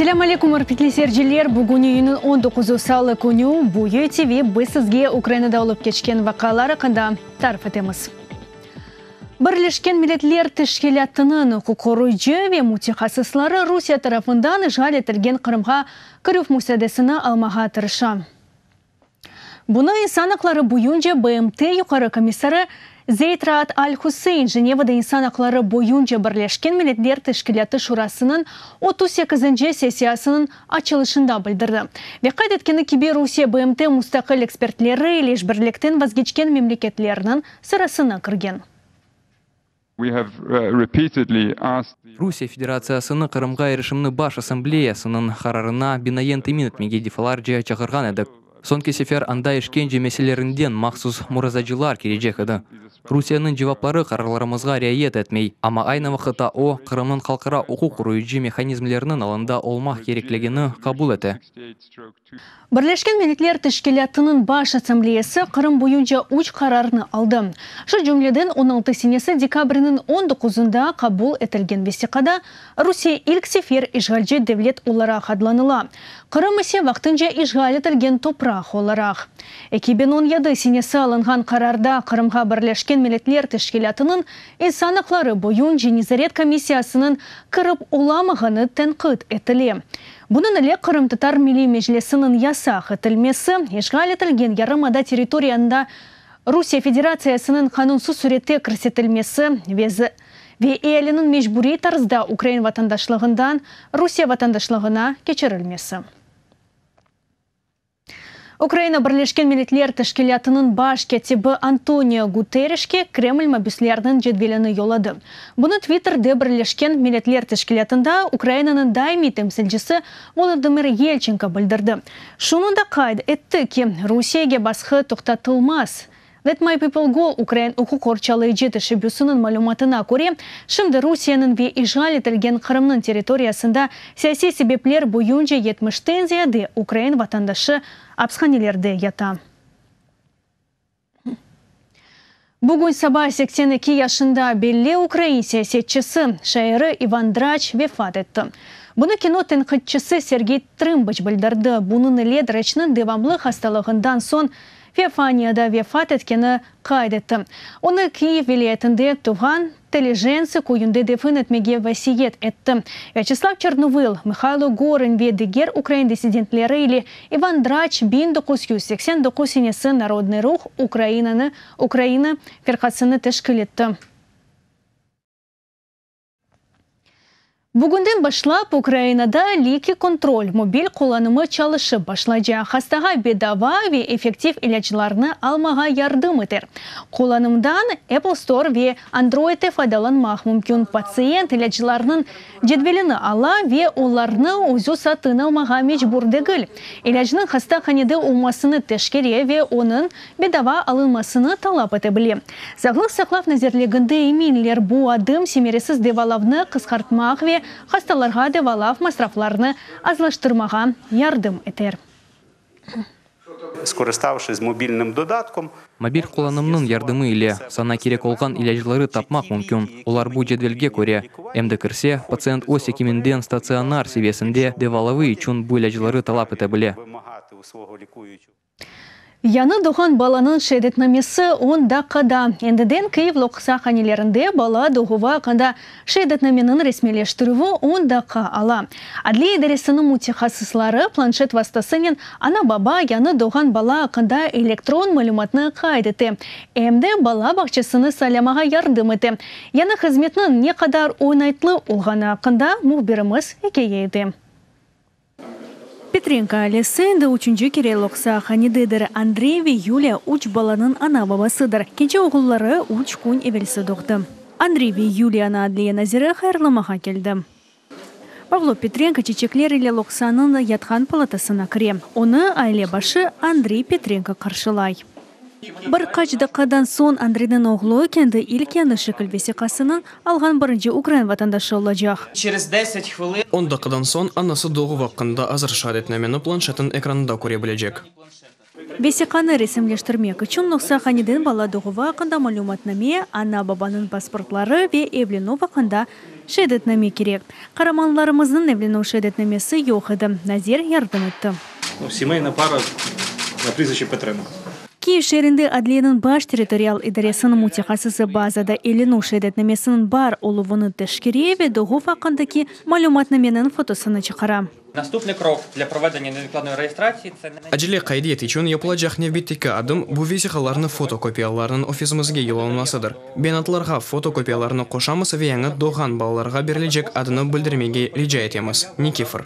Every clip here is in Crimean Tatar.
Selâm aleyküm, ürmetli seyirciler! Bugün iyünniñ on doquzı, salı künü. Bu UTV, biz sizge Ukrainada olıp keçken vaqialar aqqında tarif etemiz. Birleşken Milletler Teşkilâtınıñ uquqqoruyıcı ve mütehassısları Rusiye tarafından işğal etilgen Qırımğa kirüv musaadesini almağa tırışa. Bunı İnsan aqları boyunca BMT Yuqarı komissarı Zeyd Raad Al-Hussein Jenevada İnsan aqları boyunca Birleşken Milletler Teşkilâtı Şurasınıñ 38-nci sessiyasınıñ açılışında bildirdi. Ve qayd etkeni kibi, Rusiye BMT mustaqil ekspertleri ile işbirlikten vazgeçken memleketlerniñ sırasına kirgen. Rusiye Federatsiyasını Qırımğa irişimni Baş Assambleyasınıñ qararına binaen temin etmege defalarca çağırğan edik. Soñki sefer anda işkence meselelerinden mahsus murazacılar kelecek edi. Rusiyeniñ cevapları qararlarımızğa riayet etmey, amma aynı vaqıtta o, Qırımnıñ halqara uquq qoruyıcı mehanizmleriniñ alında olmaq kerekligini qabul ete. Birleşken Milletler Teşkilâtınıñ Baş Assambleyası Qırım boyunca üç qararnı aldı. Şu cümleden, 16 senesi dekabrniñ on doquzında qabul etilgen vesiqada Rusiye ilk sefer işğalci devlet olaraq adlanıla, Qırım ise vaqtınca işğal etilgen topraq olaraq. 2017 senesi alınğan qararda Qırımğa Birleşken Milletler Teşkilâtınıñ İnsan aqları boyunca nezaret komissiyasınıñ kirip olamağanı tenqit etile. Bunıñ ile Qırımtatar Milliy Meclisiniñ yasaq etilmesi, işğal etilgen yarımada territoriyasında Rusiye Federatsiyasınıñ qanunsız sürette kirsetilmesi ve ve ealiniñ mecburiy tarzda ukrain vatandaşlığından Rusiye vatandaşlığına keçirilmesi. Ukraina Birleşken Milletler Teşkilâtınıñ baş kâtibi Antonio Guterreşke Kreml mabüsleriniñ cedvelini yolladı. Bunı Twitterde Birleşken Milletler Teşkilâtında Ukrainanıñ daimiy temsilcisi Volodımır Yelçenko bildirdi. Şunı da qayd etti ki, Rusiyege basqı toqtatılmaz. Let My People Go ukrain uquq qorçalayıcı teşebbüsiniñ malümatına köre, şimdi Rusiyeniñ ve işğal etilgen Qırımnıñ territoriyasında siyasiy sebepler boyunca yetmişten ziyade ukrain vatandaşı apishanelerde yata. Bugün saba 82 yaşında belli ukrain siyasetçisi, şairi İvan Draç vefat etti. Bunı kino tenqitçisi Sergey Trımbıç bildirdi. Bunıñ ile Draçnıñ devamlı hastalığından soñ Feofaniyada vefat etkeni qayd etti. Onı Kyiv vilâyetinde tuvğan Telijensı köyünde defin etmege vasiyet etti. Vyaçeslav Çornovıl, Mıhaylo Gorın ve diger ukrain dissidentleri ile İvan Draç 1989 senesi Narodnıy Ruh Ukrainanı, Ukraina, firqasını teşkil etti. Bugünden başlap Ukrainada Liki kontrol mobil qullanımı çalışıp başlaycaq. Hastağa bedava ve effektiv ilâclarnı almağa yardım eter. Qullanımdan Apple Store ve Androidte faydalanmaq mümkün. Patsiyent ilâclarnıñ cedvelini ala ve olarnı özü satın almağa mecbur degil. İlâcnıñ hastahanede olmasını teşkere ve onıñ bedava alınmasını talap ete bile. Sağlıq saqlav nazirliginde eminler, bu adım semeresiz devalavnı qısqartmaq ve hastalarğa devalav masraflarını azlaştırmağa yardım eter. Скориставшись мобильным додатком, Mobil qullanımnıñ yardımı ile saña kerek olğan ilâcları tapmaq mümkün, olar bu cedvelge köre. Em de kirse, patsiyent öz ekiminden statsionar seviyesinde devalavı içün bu ilâcları talap ete bile. вимагати у свого лікуючого. Yañı doğğan balanıñ şeadetnamesi on daqqada. Endiden Kyiv loqsahanelerinde bala doğuvı aqqında şeadetnameniñ resmiyleştirüvi on daqqa ala. Adliye idaresiniñ mütehassısları planşet vastasınen ana-baba yañı doğğan bala aqqında elektron malümatnı qayd ete, em de bala bağçasını saylamağa yardım ete. Yañı hızmetniñ ne qadar oñaytlı olğanı aqqında mühbirimiz ikâye ete. Petrenko ailesi endi üçünci kere loqsahanededir. Andrey ve Yuliya üç balanıñ ana-babasıdır. Kence oğulları üç kün evelsi doğdı. Andrey ve Yuliyanı adliye naziri hayırlamağa keldi. Pavlo Petrenko çiçekler ile loqsanıñ yatqan palatasına kire. Onı aile başı Andrey Petrenko qarşılay. Bir qaç daqqadan soñ Andreyniñ oğlu kendi ilk yañı şekil vesiqasını alğan birinci ukrain vatandaşı olacaq. Через 10 хвилин 10 daqqadan soñ anası doğuv aqqında azır şeadetnameni planşetniñ ekranında köre bilecek. Vesiqanı resimleştirmek içün loqsahaneden bala doğuvı aqqında malümatname, ana-babanıñ pasportları ve evlenüv aqqında şeadetname kerek. Qaramanlarımıznıñ evlenüv şeadetnamesi yoq edi, nazir yardım etti. Semeyna para na prizviще Petrenko. Kiyev şeerinde adliyeniñ baş territorial idaresiniñ mütehassısı bazada evlenüv şeadetnamesiniñ bar oluvını teşkere ve doğuv aqqındaki malümatnameniñ fotosını çıqara. Nastupnıy krok dlâ provedeniya nevідkladnoy reyestratsiyi, tse ne. Acele qaydiyet içün yapılacaq nevbetteki adım, bu vesiqalarnı fotokopiyalarnıñ ofisimizge yollanmasıdır. Beyanatlarğa fotokopiyalarnı qoşamız ve yañı doğğan balalarğa berilecek adını bildirmege rica etemiz. Nikifor.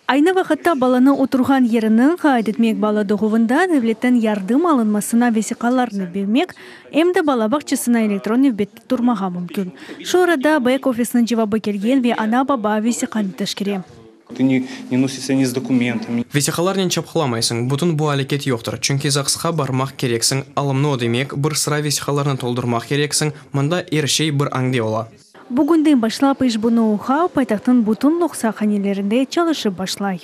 Aynı vaqıtta balanı oturğan yerini qayd etmek, bala doğuvında devletten yardım alınmasına vesiqalarnı bermek, em de bala bağçasına elektron nevbette turmağa mümkün. Şu arada bek-ofisniñ cevabı kelgen ve ana-baba vesiqanı teşkere. Vesiqalarnen çapqalamaysıñ, bütün bu aleket yoqtır, çünki ZAGSqa barmaq kereksiñ, alımnı ödemek, bir sıra vesiqalarnı toldurmaq kereksiñ, mında er şey bir añde ola. Bugünden başlap işbu nou-hau paytahtnıñ bütün loqsahanelerinde çalışıp başlay.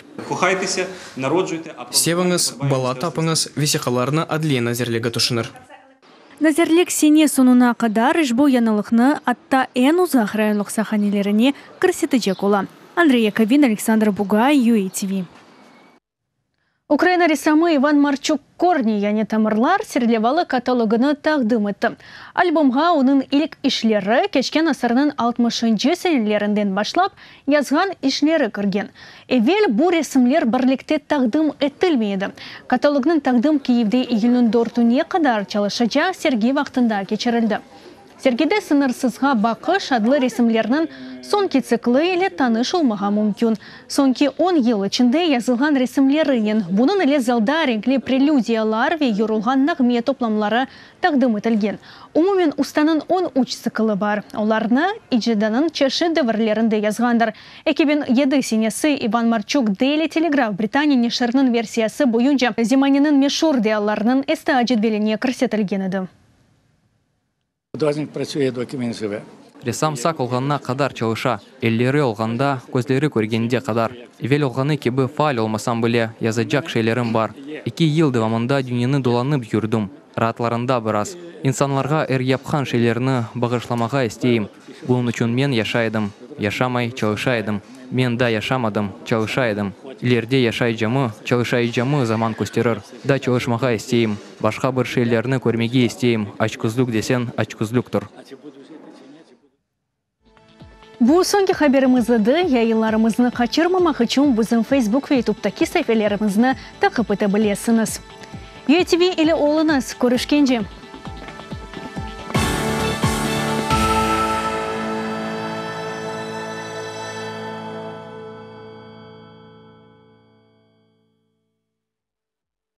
Seviñiz, bala tapıñız, vesiqalarnı Adliye nazirligi tüşünir. Nazirlik sene soñuna qadar işbu yañılıqnı atta eñ uzaq rayon loqsahanelerine kirsetecek ola. Andrey Yakovin, Aleksandr Bugay, UATV. Ukraina ressamı İvan Marçuk Korni, yani Tamırlar serlevalı katalogını taqdim etti. Albomğa onıñ ilk işleri, keçken asırnıñ altmışıncı senelerinden başlap yazğan işleri kirgen. Evel bu resimler birlikte taqdim etilmey edi. Katalognıñ taqdim Kiyevde iyülniñ dörtüne qadar çalışacaq sergi vaqtında keçirildi. Sergide Sıñırsızğa baqış adlı resimlerniñ soñki tsiklı ile tanış olmağa mümkün. Soñki on yıl içinde yazılğan resimlerinen, bunıñ ile zalda renkli prelüdiyalar ve yorulğan nağme toplamları taqdim etilgen. Umumen ustanıñ on üç tsiklı bar, olarnı icadanıñ çeşit devirlerinde yazğandır. 2007 senesi İvan Marçuk Daily Telegraph Britaniya neşiriniñ versiyası boyunca zemaneniñ meşur deallarınıñ STA cedveline kirsetilgen edi. Hudojnik pracuje, doki vin jive. Ressam saq olğanına qadar çalışa, elleri olğanda, közleri körgende qadar. Evel olğanı kibi faal olmasam bile, yazacaq şeylerim bar. Eki yıl devamında dünyanı dolanıp yürdim, raatlarında biraz. İnsanlarğa er yapqan şeylerini bağışlamağa isteyim. Bunıñ içün men yaşay edim, yaşamay çalışa edim. Men daa yaşamadım, çalışa edim. İleride yaşaycamı, çalışaycamı zaman kösterir. Daa çalışmağa isteyim, başqa bir şeylerni körmege isteyim, açközlük deseñ, açközlüktir. Bu soñki haberimiz edi. Yayınlarımıznı qaçırmamaq içün bizim Facebook ve YouTube'taki saifelerimizni taqip ete bilesiñiz. UATV ile oluñız, körüşkence!